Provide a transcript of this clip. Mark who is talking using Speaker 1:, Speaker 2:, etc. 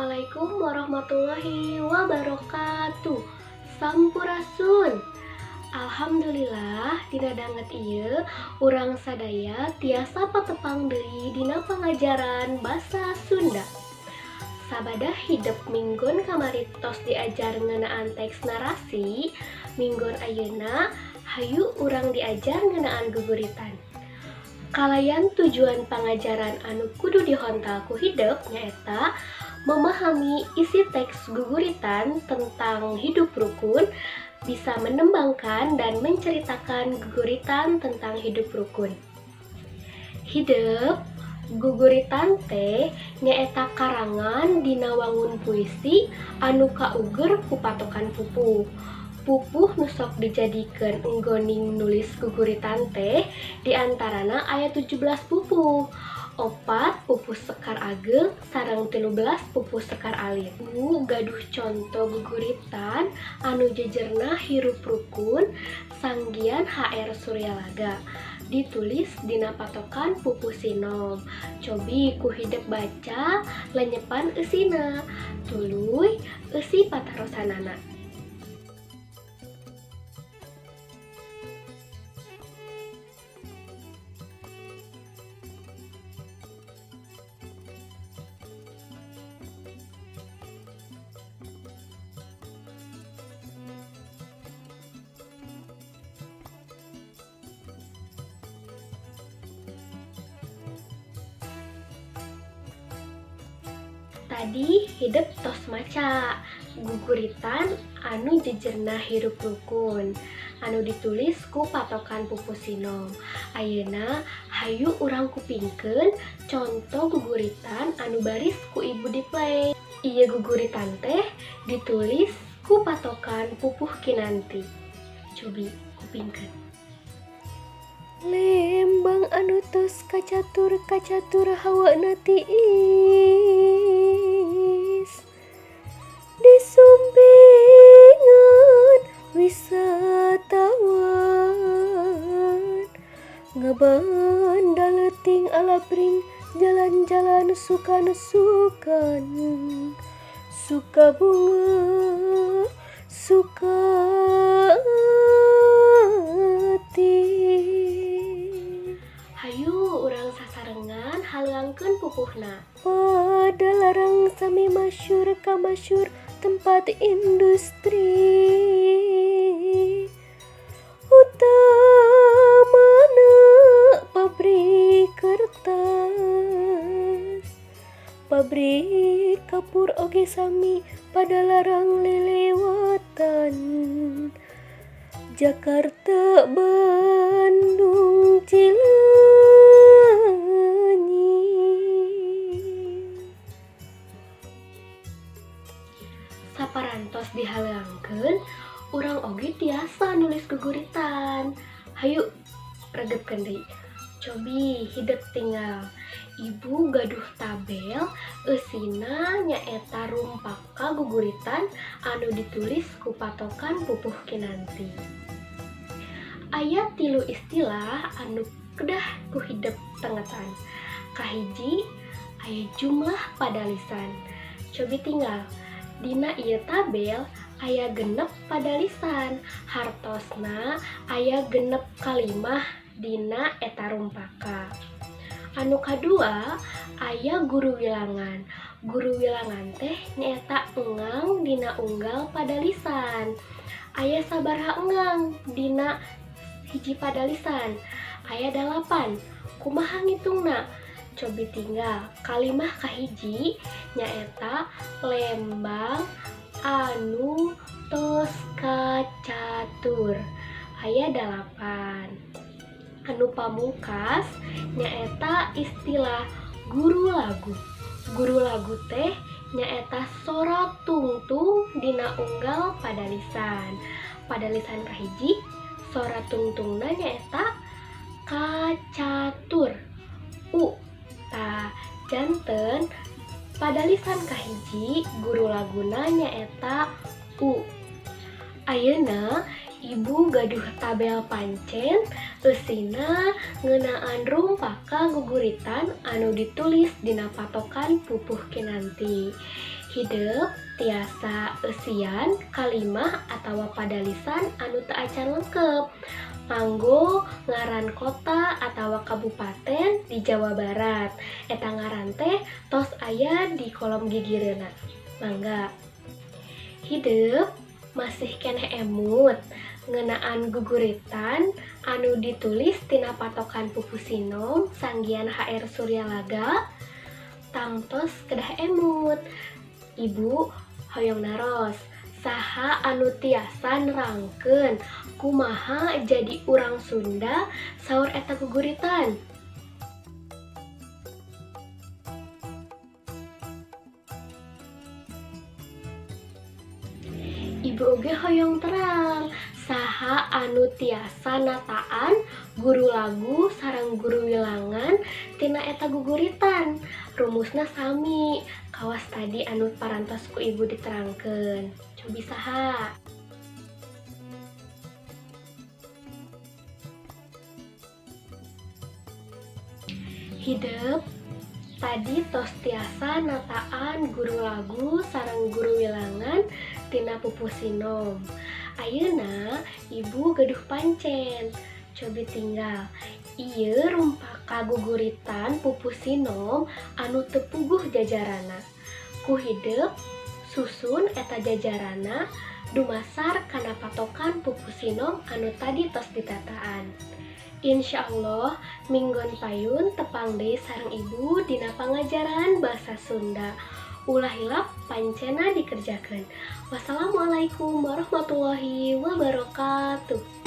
Speaker 1: Assalamualaikum warahmatullahi wabarakatuh. Sampurasun. Alhamdulillah, dina danget ieu urang sadaya tiasa patepang deui dina pangajaran basa Sunda. Sabada hidep minggon kamari tos diajar ngeunaan teks narasi, minggon ayeuna hayu urang diajar ngeunaan guguritan. Kalayan tujuan pangajaran anu kudu dihontal ku hidep nyaeta memahami isi teks guguritan tentang hidup rukun, bisa menembangkan dan menceritakan guguritan tentang hidup rukun. Hidep, guguritan teh nyaeta karangan dina wangun puisi anu kauger ku patokan pupuh. Pupuh nu sok dijadikeun enggoning nulis guguritan teh diantarana aya 17 pupuh. 4 pupuh Sekar Ageng sareng 13 pupuh Sekar Alit. Nu gaduh conto guguritan anu jejerna hirup rukun sanggian HR Suryalaga, ditulis dina patokan pupuh sinom. Cobi ku hidep baca, lenyepan eusina, tuluy eusi patarosanana. Tadi hidep tos maca guguritan anu jejerna hirup rukun anu ditulis ku patokan pupuh sinom. Ayeuna hayu urang kupingkeun conto guguritan anu baris ku ibu diplay. Ieu guguritan teh ditulis ku patokan pupuh Kinanti. Cobi kupingkeun.
Speaker 2: Lembang anu tos kacatur kacatur hawana tiis, disumpingan wisatawan, ngabanda leuting alabring jalan-jalan sukan-sukan, suka bunga suka hati.
Speaker 1: Hayu urang sasarengan halangkeun pupuhna.
Speaker 2: Padalarang sami masyhur kamasyhur tempat industri, utamana pabrik kertas, pabrik kapur oge sami Padalarang lelewatan, Jakarta, Bandung, Cileunyi.
Speaker 1: Saparantos dihalangkeun, urang oge tiasa nulis guguritan. Hayu regepkeun deui. Cobi hidep tinggal. Ibu gaduh tabel eusina nyaeta rumpaka guguritan anu ditulis ku patokan pupuh Kinanti. Aya 3 istilah anu kedah ku hidep tengetan. Kahiji, aya jumlah padalisan. Cobi tinggal. Dina ieu tabel aya 6 padalisan, hartosna aya 6 kalimah dina eta rumpaka. Anu kadua aya guru wilangan. Guru wilangan teh nyaeta engang dina unggal padalisan. Aya sabaraha engang dina hiji padalisan? Aya 8. Kumaha ngitungna? Cobi tinggal kalimah kahiji nyaeta Lembang anu tos kacatur, aya 8. Anu pamungkas nyaeta istilah guru lagu. Guru lagu teh nyaeta sora tungtung dina unggal padalisan. Padalisan kahiji sora tungtungna nyaeta kacatur u. Ta janten padalisan kahiji guru laguna nyaeta u. Ayeuna ibu gaduh tabel pancen eusina ngeunaan rumpaka guguritan anu ditulis dina patokan pupuh Kinanti. Hidep tiasa eusian kalimah atawa padalisan anu teu acan lengkep. Nganggo ngaran kota atawa kabupaten di Jawa Barat. Eta ngaran teh tos aya di kolom gigireunna. Mangga. Hidep masih keneh emut ngeunaan guguritan anu ditulis tina patokan pupuh sinom sanggian HR Suryalaga. Tangtos kedah emut. Ibu hoyong naros, saha anu tiasa nerangkeun kumaha jadi urang Sunda saur eta guguritan? Ibu oge hoyong terang, saha anu tiasa nataan guru lagu sareng guru wilangan tina eta guguritan. Rumusna sami kawas tadi anu parantos ku ibu diterangkeun. Cobi saha? Hidep tadi tos tiasa nataan guru lagu sareng guru wilangan tina pupuh sinom. Ayeuna ibu gaduh pancen. Cobi tinggal. Ieu rumpaka guguritan pupuh sinom anu teu puguh jajarana. Ku hidep susun eta jajarana dumasar kana patokan pupuh sinom anu tadi tos ditataan. Insya Allah minggon payun tepang deui sareng ibu dina pangajaran bahasa Sunda. Ulah hilap pancena dikerjakeun. Wassalamualaikum warahmatullahi wabarakatuh.